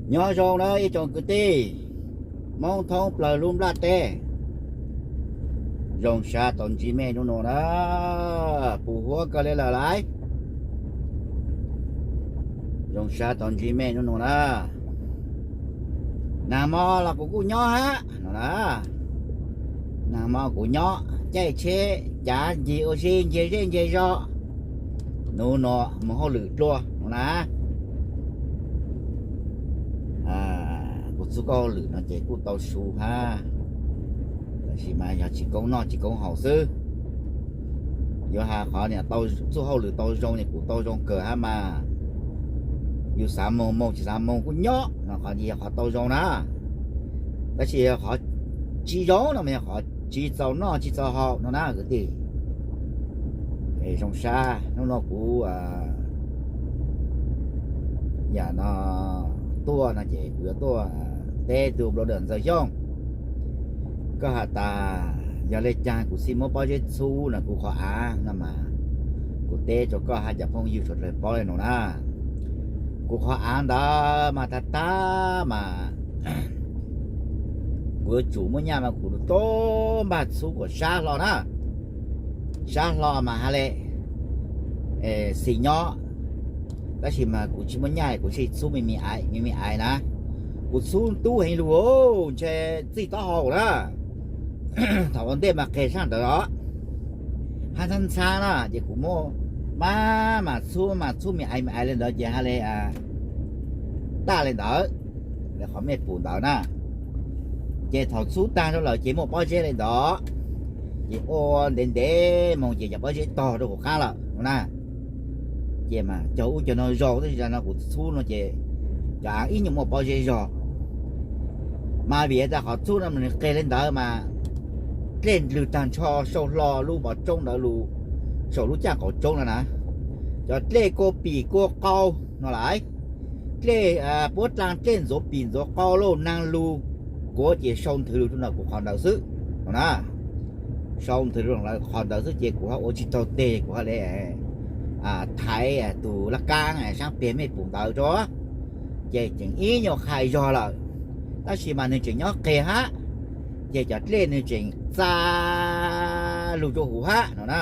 Nyob zoo na ib tsoom kwv tij Hmoob thoob plaws lub nplaj teb. Zoo sab tau ntsib mej hnub no na. Puv huab kawg li lawm lauj. Zoo sab tau ntsib mej hnub no na. Nag hmo los kuv kuj nyob hab no na. Nag hmo kuv nyob caij tsheb cav ncig ua si ncig zej ncig zos. Hnub no mus hauj lwm dlua no na. Kuv txuj koj hauj lwm no ces kuj tau su hab, tab sis mas yog tsis koob noj tsis koob haus xwb. Yuav has qhov niam txuj hauj lwm tau zoo ne kuv tau zoo kawg hab mas. Yus xav moog moog tsis xav moog kuj nyob no qhov yog qhov tau zoo na. Tab sis yog qhov tsis zoo no mas yog qhov tsis txaus noj tsis txaus haus no na kwv tij. Zoo sab hnub no kuv yam no tuaj no ces kuv yuav tuaj teb tus blogger Ntxawg Xyooj. Koj has tas yog le caag kuv xij muab pob zeb txhub no kuv qhov av no mas, kuv teb rau koj hab cov phooj ywg suav dlawg paub le nuav na. Kuv qhov av ntawd mas tag tag mas kuv yuav tsum muaj nyaj mas kuv tuaj npaj txhub kom sab hlo na. Sab hlo mas has le xis nyob, tab sis mas kuv tsis muaj nyaj kuv tsis txhub me me aiv me me aiv na. Kuv txhub tub heev lug, ntshe txij taub hau na. Thaum ua ntej mas qeg sab ntawd os, hab ntxhab ntxhab na ces kuv muaj maj mam txhub mas txhub me aiv me aiv le ntawd ces has le taj le ntawd, le qhov mej pum ntawd na. Ces thaum txhub tag rau lawm ces muaj pob zeb le ntawd, ces ua ntev ntev moog ces cov pob zeb tog rau hauv qab lawm no na. Ces mas cog ub cog no zaus tab sis no kuv txhub no ces cov av ib nyuag muaj pob zeb zog. Mas vim tas qhov txhub no nws qeg le ntawd mas dlej lwg tag nrho sau hlo lub vov roob ntawd lug, saum lub caj qaum roob no na. Cov dlej kua pim kua qau no lawm, dlej puab dlaa dlej ntxuav pim ntxuav qau lauj naag lug, kuav ces sau nthwv lug rau ntawm kuv qhov ntawd xwb no na. Sau nthwv lug qhov ntawd xwb ces kuv ho ua tsis taug teg kuv ho le thaiv tus laj kaab saab peg mej pum ntawd rau, ces tseem ib nyuag qha zog lawm, tab sis mas nwg tseem nyob qeg hab, ces cov dlej nwg tseem txav lug rau huv hab no na.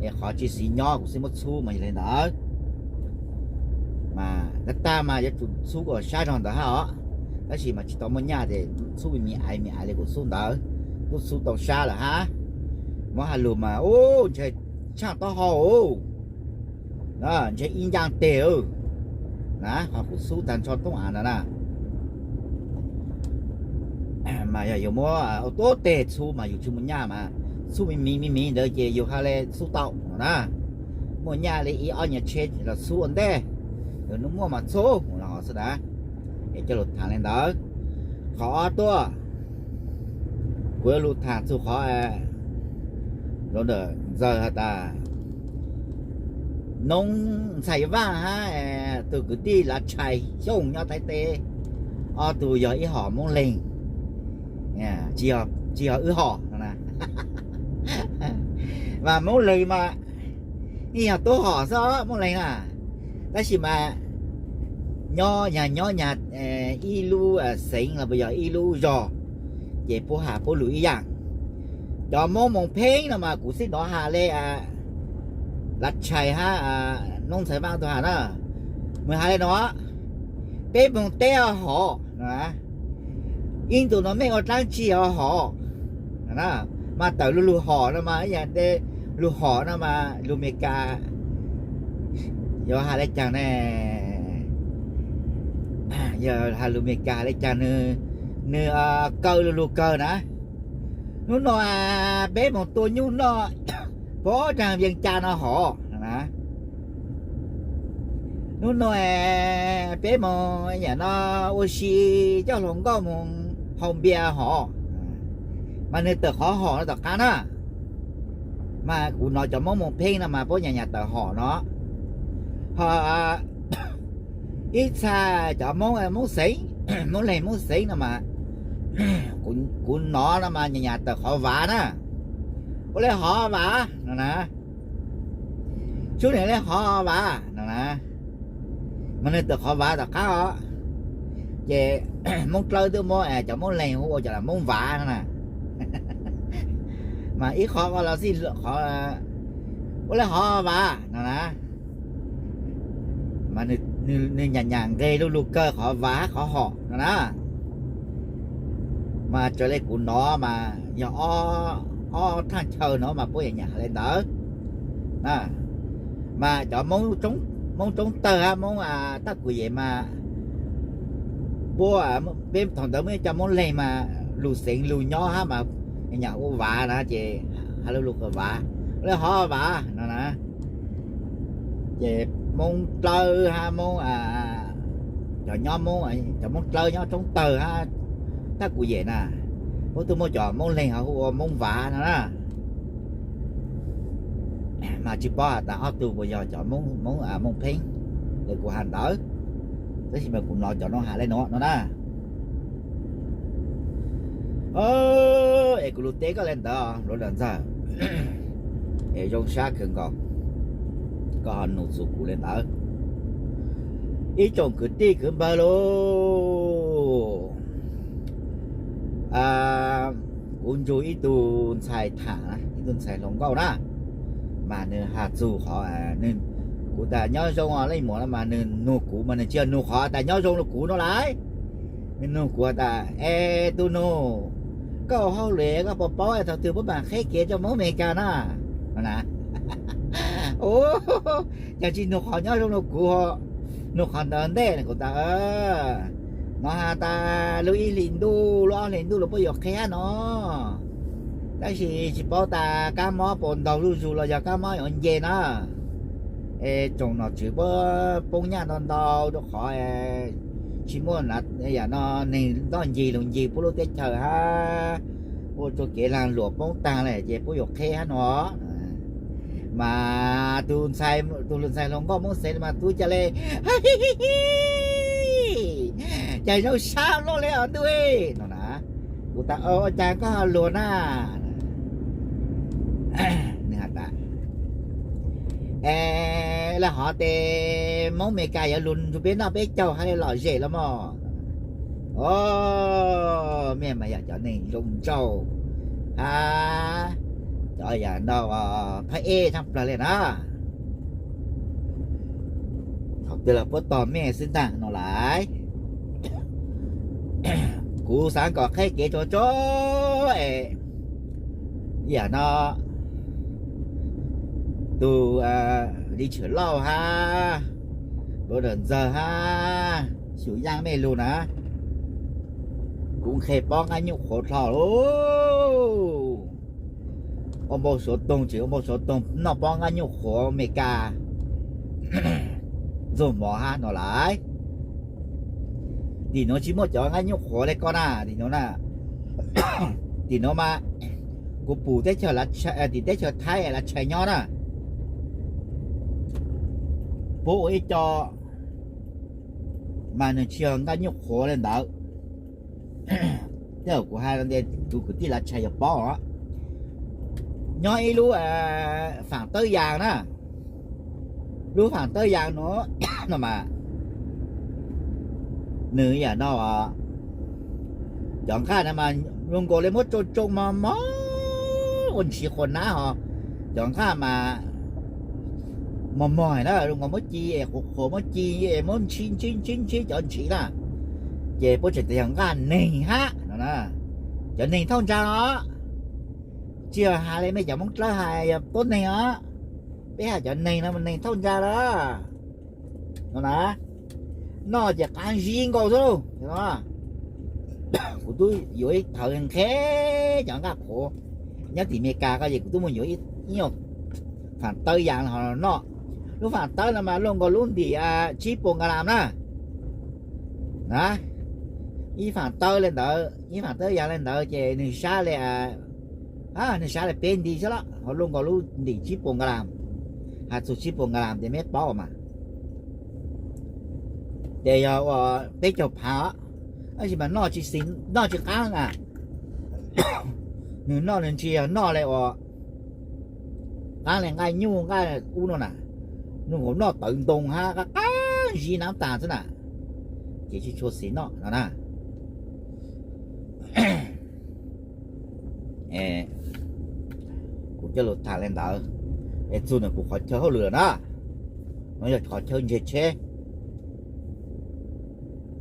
Es qhov tsis xis nyob kuv xij muab txhub mas yog le ntawd. Mas tag tag mas yuav tsum txhub kom sab zog ntawd hab os, tab sis mas tsis tau muaj nyaj ces txhub me me aiv me aiv le kuv txhub ntawd, kuj txhub tau sab lawm hab. Muab has lug mas ub ntshe tshaaj taub hau, ntshe ib ncaaj teg na, qhov kuv txhub tag nrho toob av ntawd na. Mas yog yus muab ua tuab teg txhub mas yus tsis muaj nyaj mas txhub me miv me miv ntawd ces yus ha le txhub tau no na. Muaj nyaj le ib ob nyuag tsheb los txhub ua ntej, yog nub muaj mas txhub no xwb na. Es coj lug thaam le ntawd. Qhov ob tuaj, kuv yuav lug thaam txug qhov los ntawm Ntxawg has tas Noob Ntxhais Vaaj hab tug kwv tij Lav Tshais Xyooj nyob Thaib teb, ob tug yog ib hom Moob Leeg, tsis yog wb hom no na. Mas Moob Leeg mas yeej yog tub hom xwb Moob Leeg na, tab sis mas nyob nyag nyob nyag ib lub xeev los puas yog ib lub zog, ces puab has puab lus ib yaam. Cov Moob Moos Pheeb no mas kuv xij nov has le Lav Tshais hab Noob Ntxhais Vaaj tug has na, nws has le no, peb moog teb ho hom no, ib ntus no mej ua dlaab tsi ho hom, mas tawm lug lug hom no mas ib yaam le lug hom no mas lug Amelikas yuav has le caag ne, yog has lug Amelikas has le caag, nws kaw lug lug kawg na. Nub no peb moog tua nyuj noj pog daag Vees Cas no hom na. Nub no peb moog yaam no ua si coj hluas nkauj moog haus npias hom, mas nws tawm qhov hom no tom qaab na. Mas kuv nov cov Moob Moos Pheeb no mas puab nyam nyam tawm hom no, ho ib txha cov Moob Moob Xeev, Moob Leeg Moob Xeev no mas kuv nov no mas nyam nyam tawm qhov vav na. Ua le hov vav no na, sub nws le hov vav no na, mas nws tawm qhov vav tom qaab os. Ces Moob Dlawb twb muab cov Moob Leeg hu ua cov Moob Vav no na. Mas ib qho los xij qhov ua le hov Vav no na. Mas nws nyam nyam nqe lug lug kawg qhov Vav hab qhov Hom no na. Mas raws le kuv nov mas yog ob thaaj chaw no mas puab nyam nyam has le ntawd. Mas cov Moob Roob Tawg hab Moob Taj Kuv Yem mas puab, peb thaum ntawd muaj ib co Moob Leeg mas lug xeev lug nyob hab mas nyam ua Vav na ces has lug lug Vav, le hov Vav no na. Ces Moob Dlawb hab Moob, cov nyob, cov Moob Dlawb nyob Roob Tawg hab Taj Kuv Yem na, puab twb muab cov Moob Leeg ho hu ua Moob Vav no na. Mas tsis paub has tas ob tug puas yog cov Moob Pheeb le kuv has ntawd, tab sis mas kuv nov cov nuav has le nuav no na. Es kuv lug teb koj le ntawd Npluav Dam Ntxawg, es zoo sab kawg nkaus koj ho nug txug kuv le ntawd. Ib tsoom kwv tij kwv npawg lauj, kuv nrug ib tug ntxhais tham, ib tug ntxhais hluas nkauj na, mas nws has txug qhov, kuv tas nyob zoo leej muam no mas nws nug kuv mas nws tsis yog nug qhov tas nyob zoo rua kuv no lawm. Nws nug kuv tas, es tus nug, koj ua hauj lwm koj puas paub thaum twg puab maam qheb kev rua Moob Amelikas na? Yog tsis nug qhov nyob zoo rua kuv, nug qhov ntawd ntej kuv tas, nov has tas lub ib hlis ntuj lub ob hlis ntuj los puab yuav qheb hab no, tab sis tsis paub tas kab mob puas ntaug zuj zug los yog kab mob yuav nce na. Es tsoom nom tswv puab poob nyaj ntau ntau rua qhov tsis muaj, yam no neeg ntoj ncig lug ncig puab lub teb chaws hab, ua rua kev laag luam poob taag lawm ces puab yuav qheb hab no. Mas tus ntxhais hluas nkauj Moob Xeev mas tub ca le, cas zoo sab loj le os ntuj no na. Kuv tas, ua cas koj ho luag na? Nws has tas, es le hov tes Moob Amelikas yuav lug nrug peb noj peb caug hab le lom zem los mog. Mej mas yog cov neeg zoo nraug hab cov yam no phab ej tshaj plawg le na. Thaum twg los puab tog mej xwb ntag no lais. Kuv xaav kom qheb kev tsuag tsuag es yam no tus Li Tshwm Lauj hab Npluav Dam Ntxawg hab Xyum Yaaj mej lug na, kuv nqhes pob nqaij nyuj qhuav dlhau lauj. Ua npau suav toog tseem ua npau suav toog noj pob nqaij nyuj qhuav Amelikas ntxuag mov hab no lais. Tim nuav tsis muaj cov nqaij nyuj qhuav le koj na, tim nuav na. Tim nuav mas kuv pum teb chaws, tim teb chaws Thaib Lav Tshais nyob na, puab ua ib co mas nws tsis yog nqaij nyuj qhuav le ntawd. Tej zaum kuv has tes tus kwv tij Lav Tshais yuav paub os. Nyob ib lub faam tawb yas na, lub faam tawb yas nuav no mas nws yam no, cov nqaij no mas zoo nkaus le muab tsoo tsoo mog mog ua ntshis quas nab ho. Cov nqaij mas mog mog na, zoo nkaus muab ci es qhuav qhuav muab ci es muab ntshib ntshib ntshib ntshib cov ntshis na, ces puab tseem tas yog nqaij neeg hab no. Cov neeg thauj ntsa os, tsis yog has le mej cov Moob Dlawb has yog tuab neeg os. Peb has cov neeg no mas neeg thauj ntsa lawm no na. Noj ces qab zib nkaus xwb lauj. Kuv tub yuav ib thawv nqhes cov nqaij qhuav nyob tim Amelikas ko ces kuv tub muaj yuav ib faam tawb yas ho noj. Lub faam tawb no mas luaj nkaus lub ntim tsib puas nkas las na. Ib faam tawb le ntawd, ib faam tawb yas le ntawd ces nws sab le, nws sab le peb nti xwb los ho luaj nkaus lub ntim tsib puas nkas las. Has txug tsib puas nkas las ces meb paub mas ces yog ua peb caug phav os. Tab sis mas noj tsis xis, noj tsis qab na. Nws noj nws tsis yog noj le ua qab le nqaij nyuj nqaij ub no na. Nws nkaus noj tawv ntoo hab qab qab zib nab tas xwb na. ces tsis tshua xis noj no na. Kuv coj lus tham li ntawd, es txug ntawm kuv qhov chaw hauj lwm lawm na, no yog qhov chaw ntseg tsheb.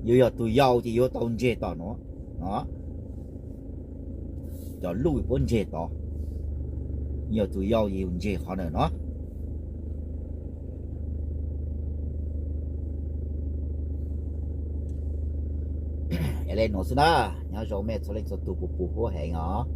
Yus yog tus yau ces yuav tau ntseg tom no, no, cov luj yus puab ntseg tod, yog tus yau ces yus ntseg qhov ntawm no. Es le nuav xwb na, nyob zoo mej txhua leej txhua tug puv pug huab heev os.